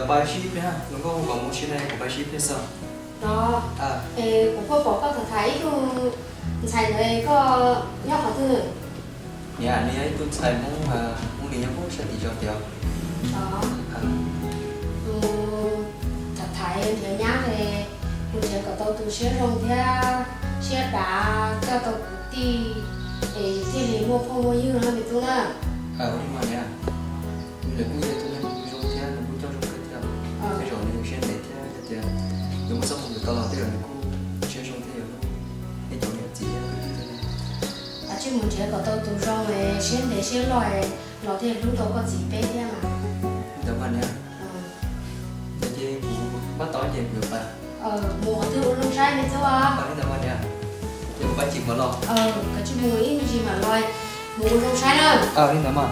Pab sib pliag, hluas nkauj hu kom mus sib ne, kuv pab sib pliag xwb. Los, es kuv kuj pom koj tham tham ib tug ntxhais ntawd, koj nyob qhov twg? Niam, nws yog ib tug ntxhais Hmoob, Hmoob li nyob pem sab tim zos tiag. Tham tham nrhiav nyab, mus nrhiav kom tau tus siab zoo thiab siab dav coj tau kwv tij, es thiaj li muaj phooj muaj ywg no me tub na. Ua li mas niam, nws kuj yog tus neeg zoo thiab nws kuj coj zoo kawg thiab. Tej zaum nws siab ntev thiab, yog tias nws muaj txoj hmoo tau los tej zaum nws kuj siab zoo thiab yog lub, nej cov niam txiv thiab kwv tij thiab. Kav tsij mus nrhiav kom tau tus zoo, siab ntev siab loj, los thiaj hlub tau koj txiv peb thiab mas. Li ntawd mas niam. Yog ces kuv pab tau ces kuv yuav pab. Mus qhov twg ua zoo saib me tub. Li ntawd mas niam, ces kuv pab chim mam los. Kav tsij mus ib me ntsis mam los, mus ua zoo saib na. Li ntawd mas.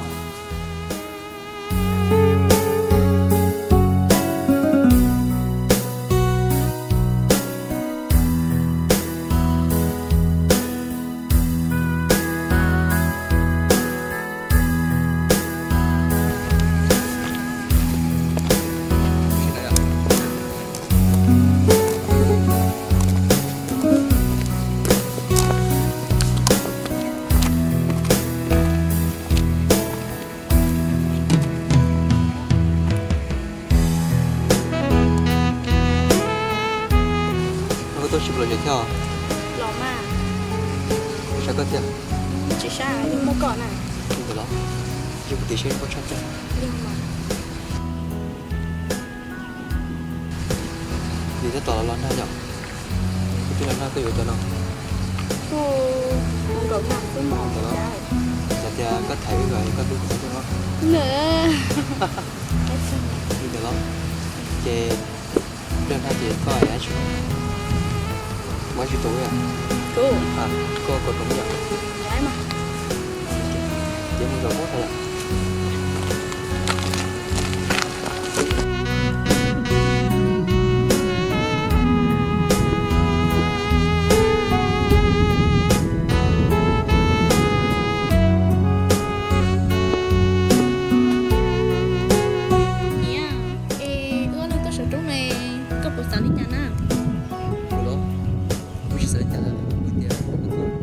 Koj tuaj tsis los tsev thiab os? Los mas. Kuv saib koj thiab. Tsis saib, yeej muaj koj na. Li ntawd los? Yeej kuv tias seb koj tshaj thiab. Yog mas. Vim tab tom los nag yom. Koj twb los nag koj yuav cov no. Kuv nkaum nag xwb mas. Ntawd los? Yog tias koj thaiv wb los koj twb thaiv koj no. Li ntawd los? Ces pliag nag ces koj dab tsi, muaj dab tsi rau wb? Koj kom rau wb yom. Ces mus zaum muab tau lawm. Niam, es wb ob leeg tuaj saum roob ne, koj puas xav li cas na? Kuv los? Kuv tsis xav li cas, kuv tias koj xav li ntawd xwb.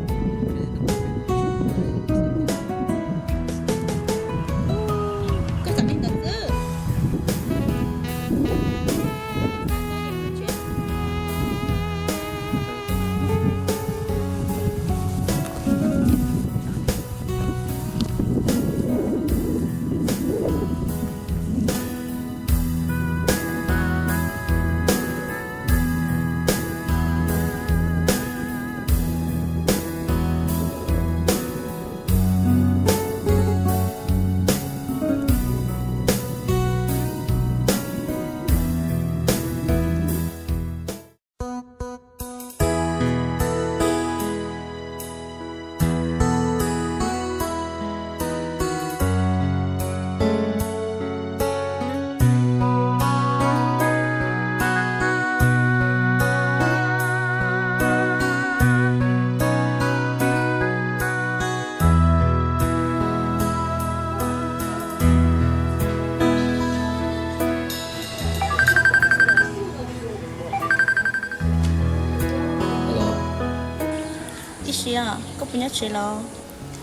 Tib si, koj puas nyob tsev los?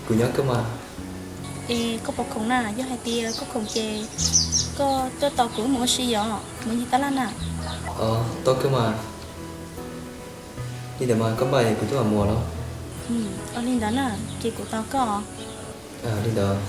Kuv nyob kawg mas. Es koj puas khoom na? Yog hais tias koj khoom ces koj tuaj tos kuv mus ua si yom, mus ncig tab laj na. Tau kawg mas. Li ntawd mas koj npaj es kuv twb mam mus los? Li ntawd na, ces kuv tos koj. Li ntawd.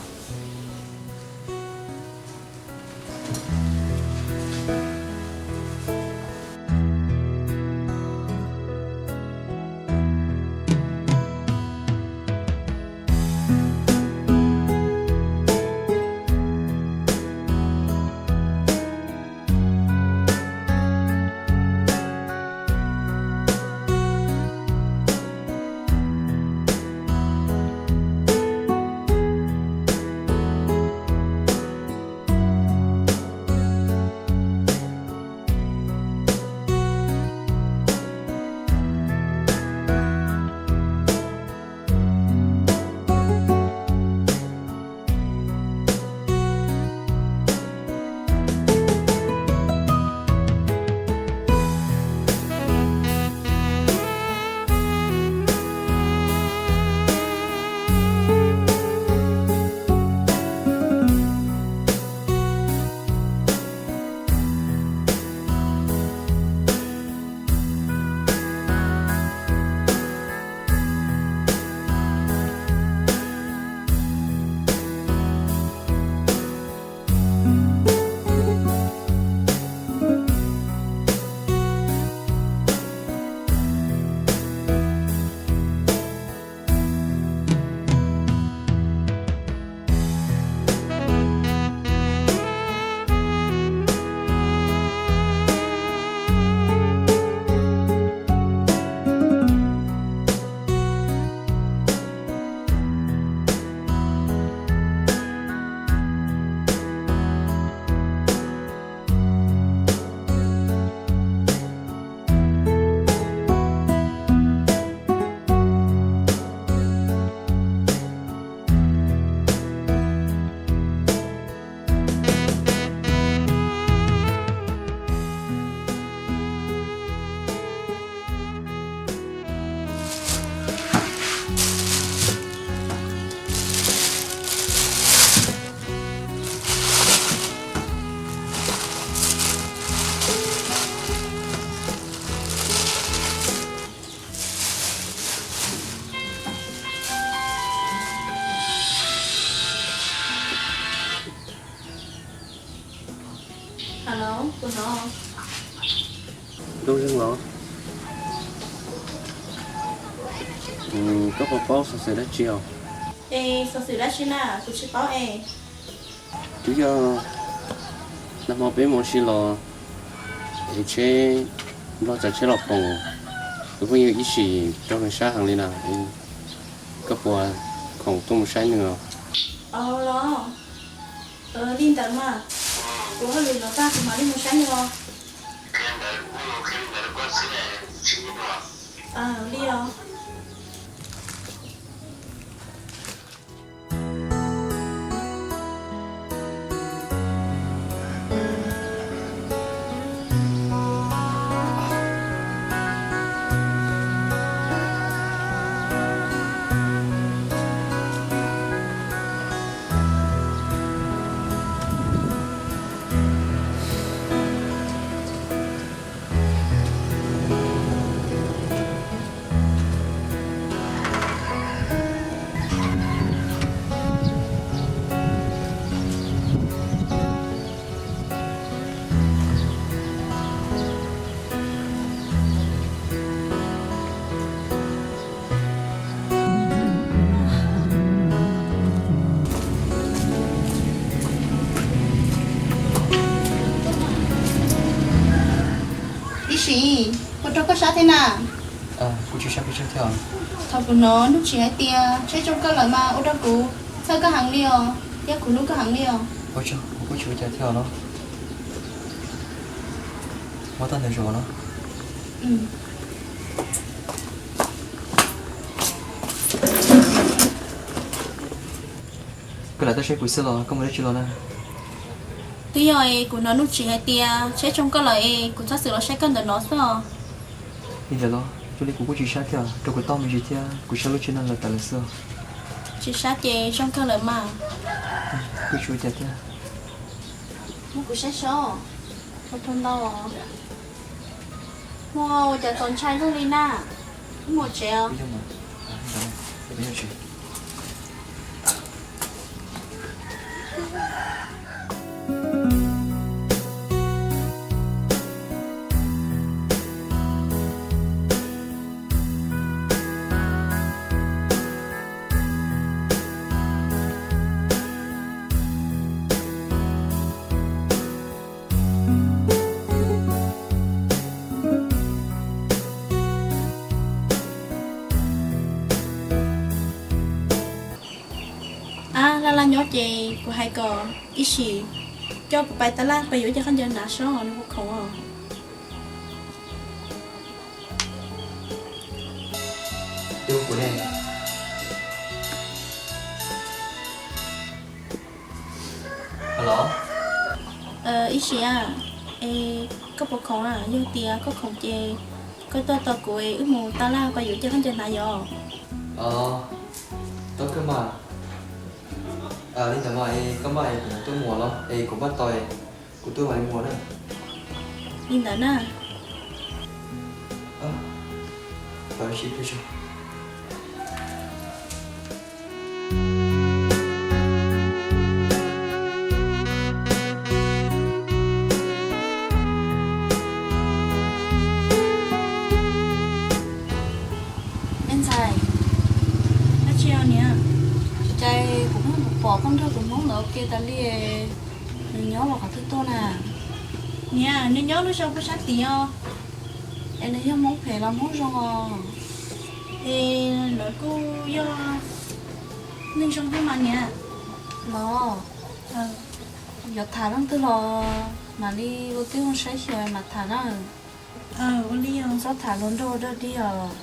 Nkauj Zeeg los, koj puas paub xov xwm dab tsi os? Es xov xwm dab tsi na, kuv tsis paub es. Twb yog nag hmo peb mus ua si los es tsheb Nplog tsav tsheb los poob, tus phooj ywg Ib Sim raug nws sab heev li na. Koj puas khoom tuaj mus saib nws os? Los, li ntawd mas, kuv hauj lwm los tag kuv mam li mus saib nws os. Li os. Ib Sim, puas raug koj sab thiab na? Kuv tsis sab pes tsawg thiab. Thaum kuv hnov Nuj Tsim hais tias tsheb tsoo koj lawm mas ua rau kuv txhawj koj heev li os, thiab kuv hlub koj heev li os. Ua tsaug, kuv kuj tsis ua cas thiab los. Muab tau ntawm zaum no. Koj lam tuaj saib kuv xwb los koj mus dab tsi los na? Twb yog es kuv hnov Nuj Tsim hais tias tsheb tsoo koj lawm es kuv txhob xwm los saib koj ntawm no xwb os. Li ntawd los, zoo li kuv kuj tsis sab thiab, rau kuv tau me ntsis thiab kuv saib lub tsheb no lawm tas lawm xwb. Tsis sab ces zoo kawg lawm mas. Kuj tsis ua cas thiab. Muab kuv saib seb, ua rau ntau. Muaj ua cas txaus ntshai luaj li na. Wb mus tsev os. Ab, laj laj nyob ces kuv hais kom Ib Sim coj kuv pais taj laj pais yuav cov khaub ncaws hnav seb nws puas khoom os. Ib Sim, es koj puas khoom? Yog tias koj khoom ces koj tuaj tos kuv es wb mus taj laj pais yuav cov khaub ncaws hnav yom. Tau kawg mas. Li ntawd mas es koj maj es kuv tuaj mus los es kuv maj tau es kuv tuaj mam li mus na. Li ntawd na. Me ntxhais, dab tsi os niam? Cas kuv pheej pom koj nrog tus hmoob ntawd ua ke tas li, nws nyob los qhov twg tuaj na? Niam, nws nyob lub zos pem sab tid os. Es nws yog hmoob phem los hmoob zoo os? Es lawv kuj yog neeg zoo thiab mas niam. Los, yuav tham leej twg los mam li ua tib zoo saib xyuas mam tham na. Ua li os. Txhob tham hluas nraug dog dig os.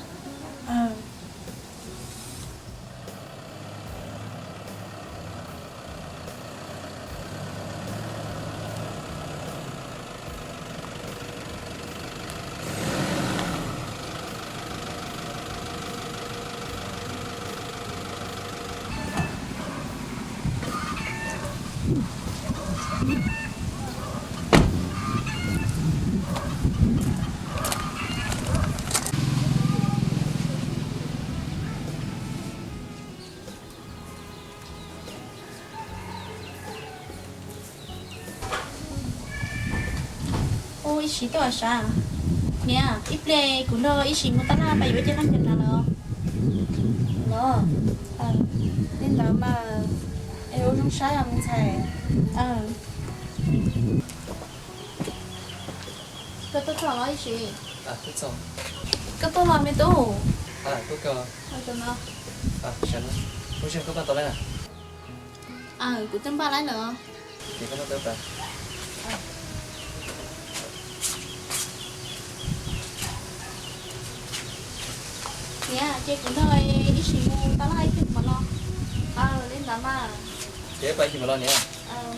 Ub, Ib Sim tuaj sav. Niam, ib pliag kuv nrog Ib Sim mus tab laj pais yuav ib ce khaub ncaws hnav lawm. Los, li ntawd mas es ua zoo saib os me ntxhais. Koj tuaj txog los Ib Sim? Koj tuaj los me tub? Kuv twb npaj lawm. Niam, ces kuv nrog Ib Sim mus tab laj ib pliag mam los. Li ntawd mas. Ces pais ib pliag mam los niam.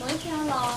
Mus ib pliag los.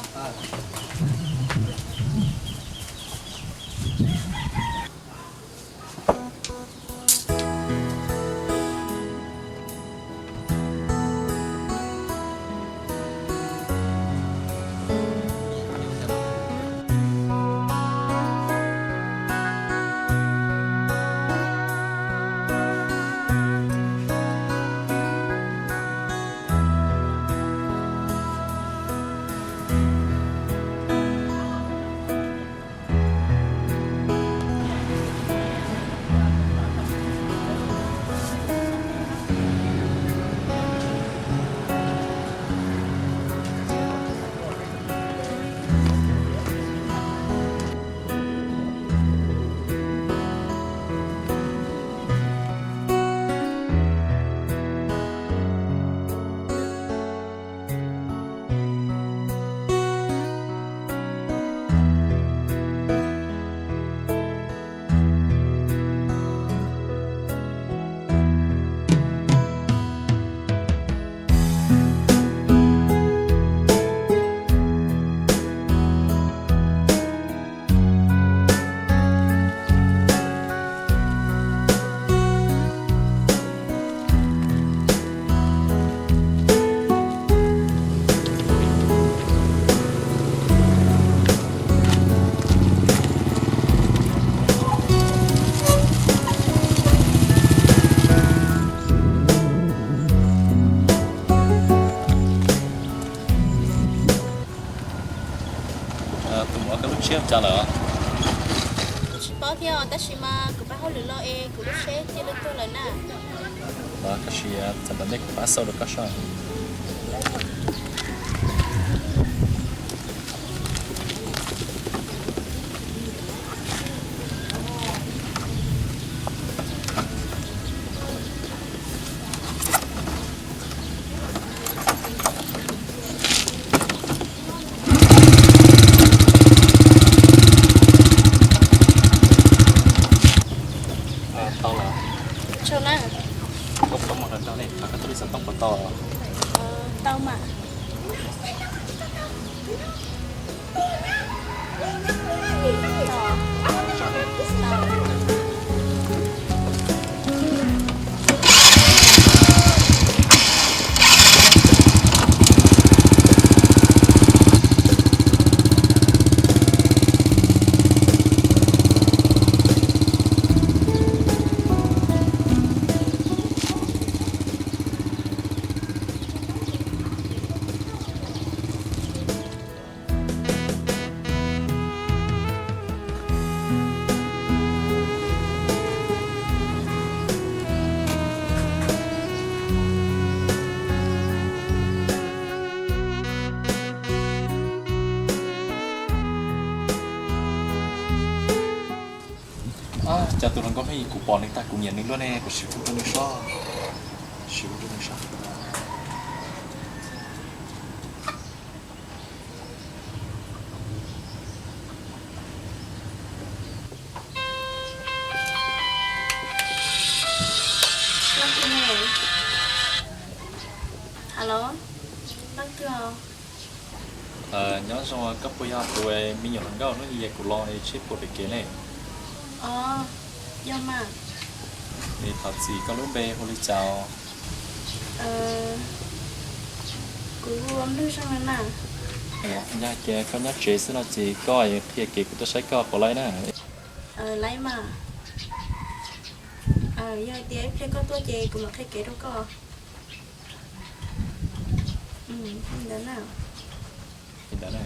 Tus muam, koj lub tshiab ua cas lawm? Kuv tsis paub thiab, tab sis mas kuv pab hauj lwm los es kuv lub tsheb cia li tuag lawm na. Koj sim txav nram ntej kuv pab xauj rau koj saib. Tau lawm. Koj pab mus hnav rau ne, koj tuaj li xov tooj puas tau? Tau mas. Cas tus hluas nkauj no kuv pom nws tag kuv nyiam nws luaj ne, kuv sim hu rau nws saib. Sim hu rau nws saib. Leej twg ne? Alo, leej twg? Nyob zoo, koj puas yog tus me nyuam hluas nkauj hnub i kuv los tsheb puag pem kev ne? Yog mas. Thov txim, koj lub npe hu li cas? Kuv hu ua Nplog Zeej na. Yog ces koj nyob tsev xwb no ces koj qhia kev kuv tuaj saib koj puas laib na? Laib mas. Yog hais tias ib pliag koj tuaj ces kuv mam qhia kev rau koj. Ntawd na. Ntawd na.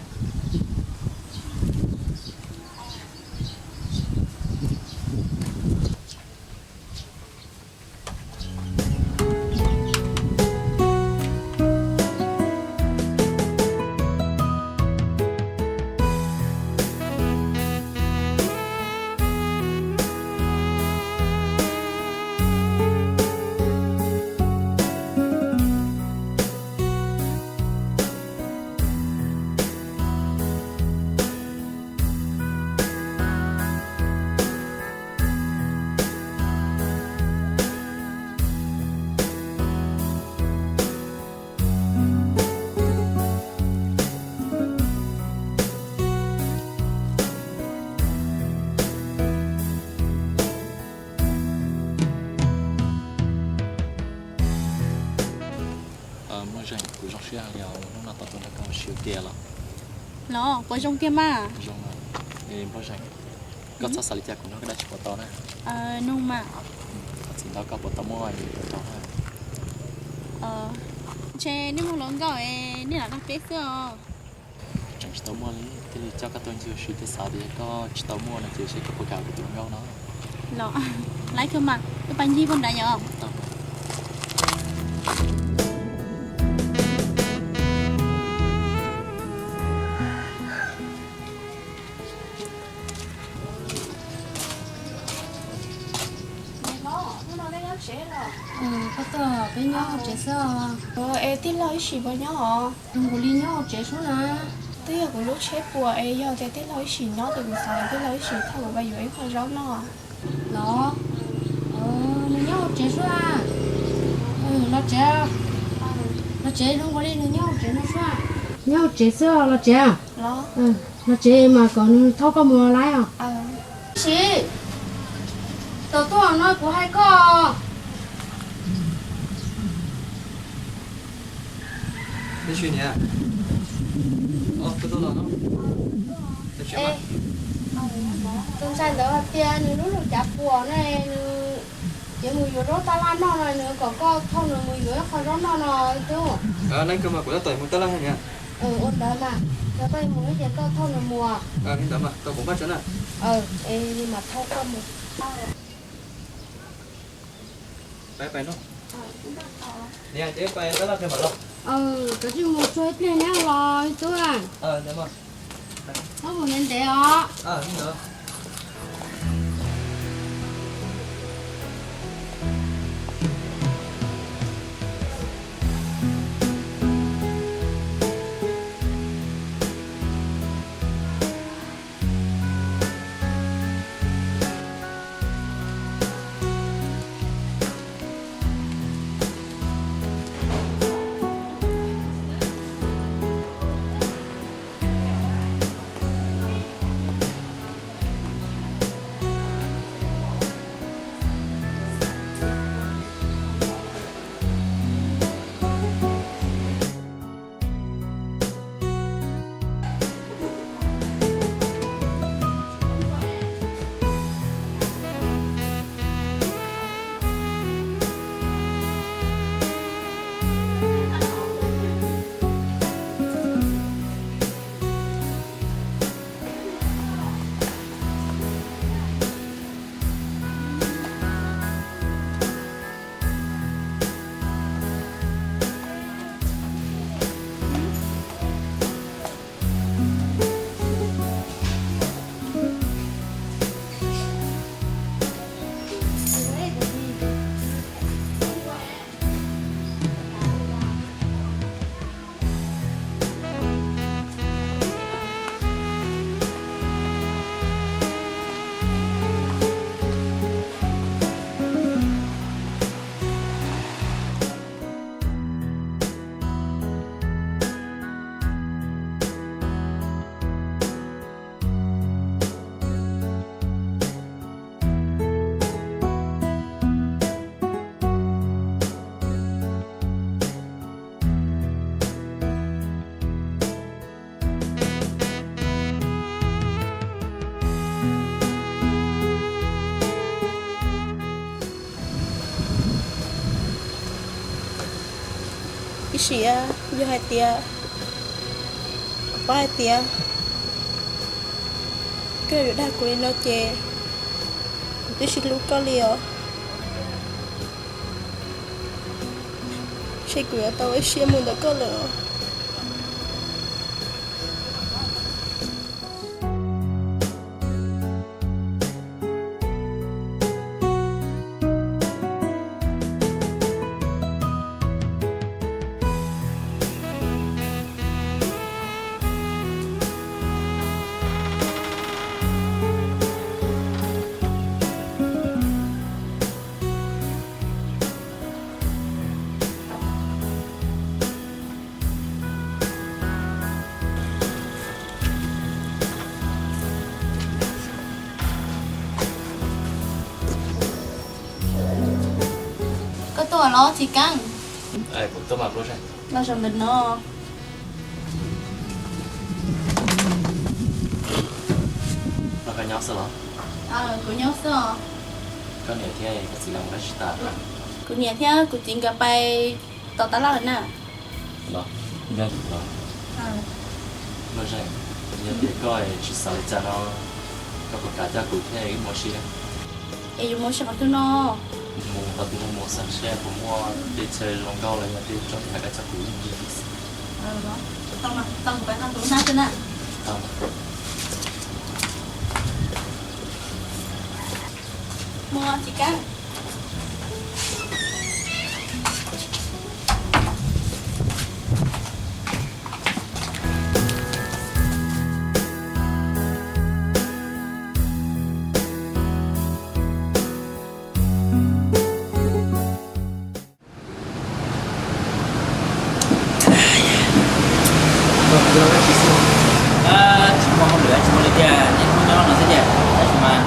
Kuv zoo siab li os, hnub no tau tuaj nrog koj ua si ua ke los. Los puas zoo tiag mas? Zoo. Nplooj Zeem, koj txhob xav li cas, kuv nrog koj dab tsis puas tau na. Nug mas. Koj txiv ntawd koj puas tau muaj yus puas tau na? Ntshe nej muaj hluas nkauj es nej lam nug peb xwb os. Tseem tsis tau muaj li, thiaj li coj koj tuaj ncig ua si thiab, xav tias yog koj tsis tau muaj no ces seb koj puas kam kuv tus hluas nkauj no. Los, laiv kawg mas, wb pais ncig puag nrad yom. Koj tuaj, peb nyob hauv tsev xwb os. Es tij laug Ib Sim puas nyob os? Zoo nkaus li nyob hauv tsev suab na. Twb yog kuv lub tsheb puas es yog tias tij laug Ib Sim nyob ces kuv xav tias tij laug Ib Sim thauj kuv pais yuav ib qho zaub noj. Los, nws nyob hauv tsev suab. Los tsev, los tsev, zoo nkaus li nws nyob hauv tsev no suab. Nyob hauv tsev xwb os, los tsev. Los tsev mas kom nws thauj koj mus laiv os. Sim, tom tuaj no kuv hais koj. Ib Sim niam, tus ntxhais ntawd hais tias nws lub lub cav puas na, nws yuav mus yuav zaub tab laj noj no, nws kom koj thauj nws mus yuav ib qho zaub noj no tub. Leej twg mas kuv tab tom mus tab laj niam. Ua ntawd mas, yog koj mus ces koj thauj nws mus. Li ntawd mas, tau kuv npaj tso na. Es mam thauj koj mus. Pais, pais no. Niam, ces pais tab laj pem mam los. Koj tsis mus tsuag ib pliag neb los tub. Txhob mus ntev ntev os. Ib Sim, yog hais tias kuv paub hais tias koj yuav dag kuv li no ces kuv twb tsis hlub koj li os. Ntshe kuv yuav tau ua siab mus ntawm koj lawm. Koj tuaj los txiv Keeb? Kuv tuaj mas Nplooj Zeem. Los zaum ntawm no. Los koj nyob xwb los? Kuv nyob xwb os. Koj niam thiab koj txiv lawv mus dab tsi tas? Kuv niam thiab kuv txiv nkawd pais tau tab laj lawm na. Los, yog los. Los, yog tias koj tsis xav li cas no, koj puas kam coj kuv thiab wb mus si? Es yuav mus si qhov twg no? Mus qhov twg no mus, xav seb puas muaj tej chaw zoo nkauj los yog tej tsob nthav koj coj kuv mus. Tau, kuv pais nrog kuv nab xwb na. Mus tsis kab. Tsis muaj hauj lwm tsis muaj li tiag, niaj hnub nyob no xwb tiag, tab sis mas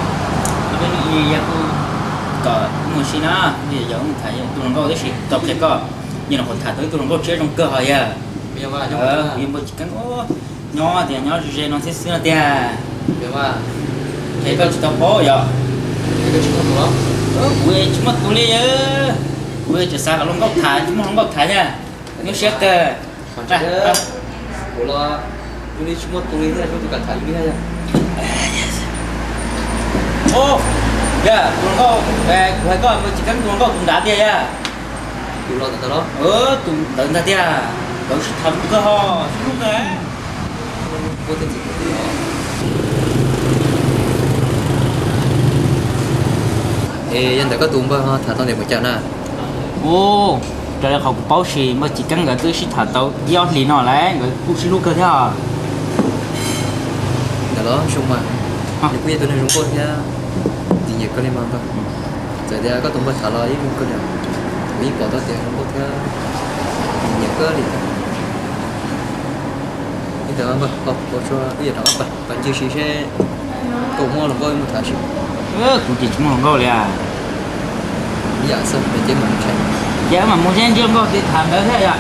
peb lub i yog kuj kom mus si na, yog mus tham tus hluas nkauj tib si tau qhia koj, nyias los tham tau ib tug hluas nkauj tshiab zoo kawg hos yog. Kuv yuav npawg Tsis Keeb nyob tias nyob ze ze no xwb xwb no tiag. Ces koj tsis tau paub yog. Kuv tsis muaj tus li, kuv tseem xav kom hluas nkauj tham tsis muaj hluas nkauj tham thiab. Nyuaj siab kawg. Kuv los tus li tsis muaj tus li thiab, tus kam tham li thiab. Yog tus hluas nkauj, kuv hais koj npawg Tsis Keeb tus hluas nkauj tus nrad tiag yog. Tus los ntawd ntag los? Tus ntawd ntag tiag, nkawd sib tham zoo kawg hos, sib hlub kawg. Es yog ntawm koj tus npawg ho tham tau ntev npaum cas na? Ub, raws li qhov kuv paub ces npawg Tsis Keeb nkawd twb sib tham tau ib ob hlis no lawm, nkawd kuj sib hlub kawg thiab os. Ntawm los zoo mas, nws kuj yog tus neeg zoo nkauj thiab, txom nyem kawg li mas npawg. Txawm tias koj tus npawg tham los yeej zoo kawg li, kuv yeej pom tau tias zoo nkauj thiab txom nyem kawg li. Li ntawd npawg, kuv yuav rov qab pais ncig si seb koj muaj hluas nkauj mus tham si. Kuv ces tsis muaj hluas nkauj li. Ib yam xwb, ces mam mus ntsia, ces mam mus seb ntsib hluas nkauj ces tham ntawd thiab yom.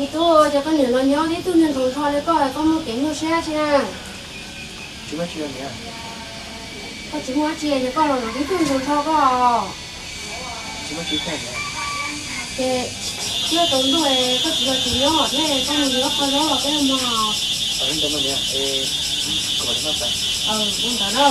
Me tub, ces koj niam los nyob tib tug niag ntxhov nrho li koj, koj muaj kev nyuaj siab tsi na? Tsis muaj tsi, koj tsis muaj tsi ces koj los tib tug ntxhov nrho koj. Tsis muaj tsi, ces twb tsaus ntuj, koj tsis los tsis nyob thiab, koj mus yuav qhov zaub los peb mus. Ua ntawd na.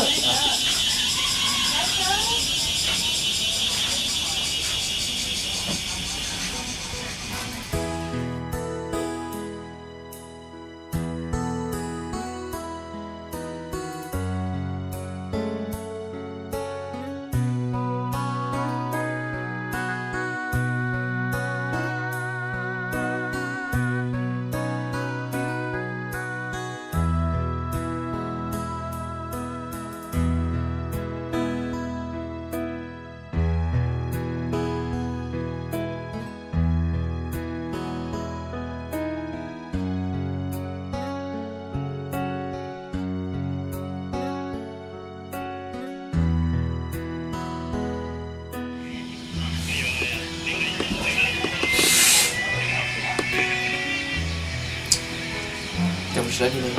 Cov mus sawv li,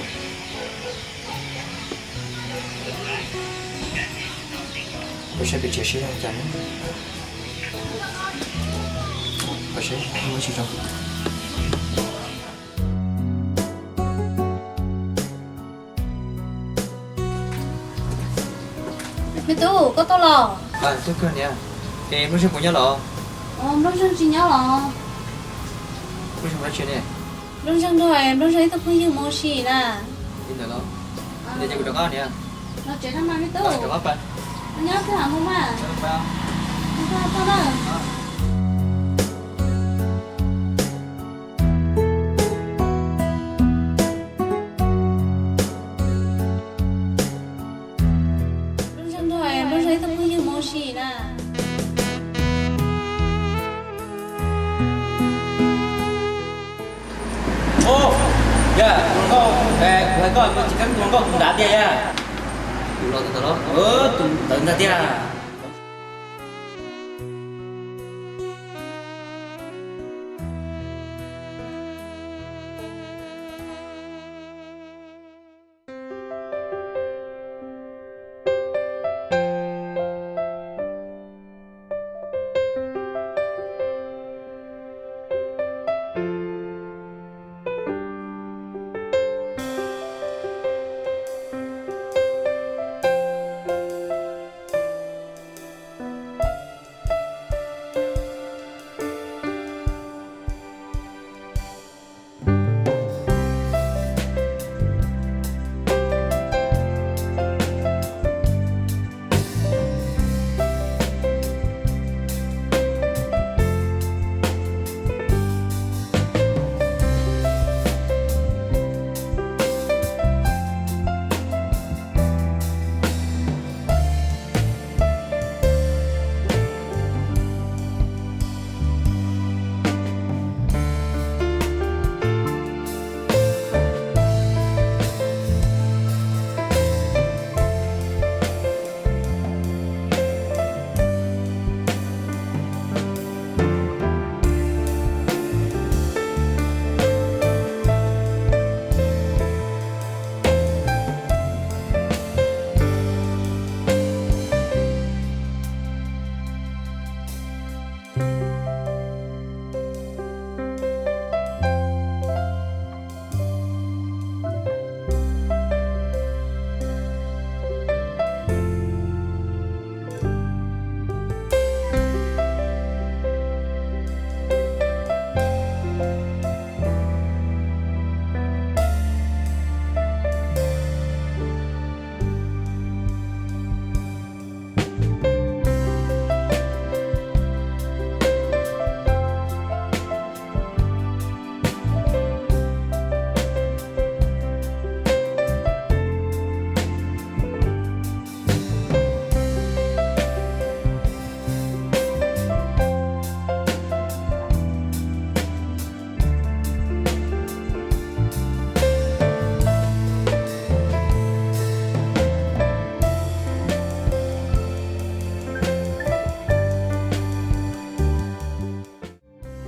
mus saib pem tsev seb zoo cas na. Pom seb muaj tsi zoo. Me tub, koj tuaj los? Tuaj kawg niam. Es Nplooj Zeeg puas nyob los? Nplooj Zeeg tsis nyob los. Nplooj Zeeg ua dab tsi ne? Nplooj Zeeg nrog Nplooj Zeeg ib tug phooj ywg mus ua si na. Li ntawd los? Ces kuv rov qab niam. Los tsev no mas me tub. Rov qab pais. Nyob twj hav mus mas. Koj tsis keeb tus hluas nkauj tus nrad tiag a? Tus los ntawd ntag tiag.